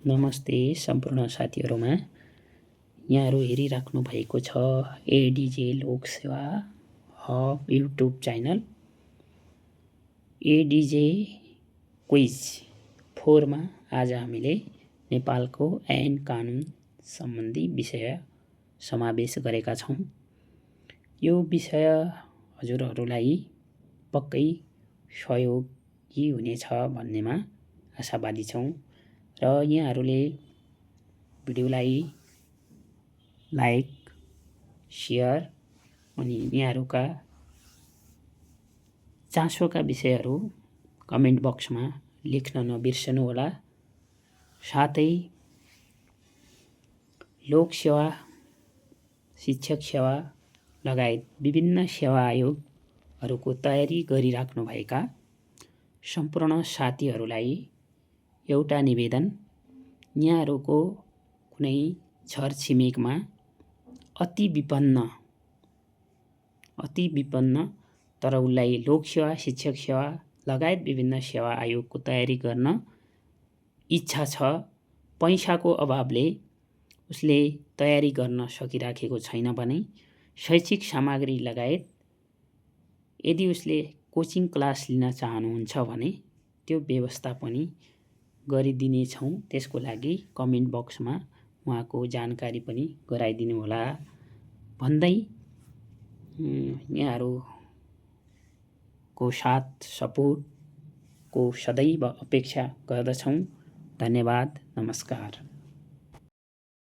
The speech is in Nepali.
नमस्ते सम्पूर्ण साथीहरुमा। यहाँहरु हेरिराख्नु भएको छ एडीजे लोक सेवा hub YouTube channel. ADJ quiz 4 मा आज हामीले नेपालको ऐन कानुन सम्बन्धी विषय समावेश गरेका छौं। यो विषय हजुरहरुलाई पक्कै सहयोगी हुनेछ भन्नेमा आशावादी छौं र यहाँहरुले भिडियोलाई लाइक, शेयर अनि यहाँहरुका चासोका विषयहरु कमेन्ट बक्समा लेख्न नबिर्सनु होला। साथै लोक सेवा, शिक्षक सेवा लगायत विभिन्न सेवा आयोगहरुको तयारी गरिराख्नुभएका सम्पूर्ण साथीहरुलाई एउटा निवेदन, यहाँहरुको कुनै छरछिमेकमा अति विपन्न तर उलाई लोक सेवा, शिक्षक सेवा लगायत विभिन्न सेवा आयोगको तयारी गर्न इच्छा छ, पैसाको अभावले उसले तयारी गर्न सकिराखेको छैन भने शैक्षिक सामग्री लगायत यदि उसले कोचिङ क्लास लिन चाहनुहुन्छ भने त्यो व्यवस्था पनि गरिदिने छौं। त्यसको लागि कमेन्ट बक्समा उहाँको जानकारी पनि गराइदिनु होला भन्दै यहाँहरुको साथ सपोर्टको सदैव अपेक्षा गर्दछौं। धन्यवाद, नमस्कार।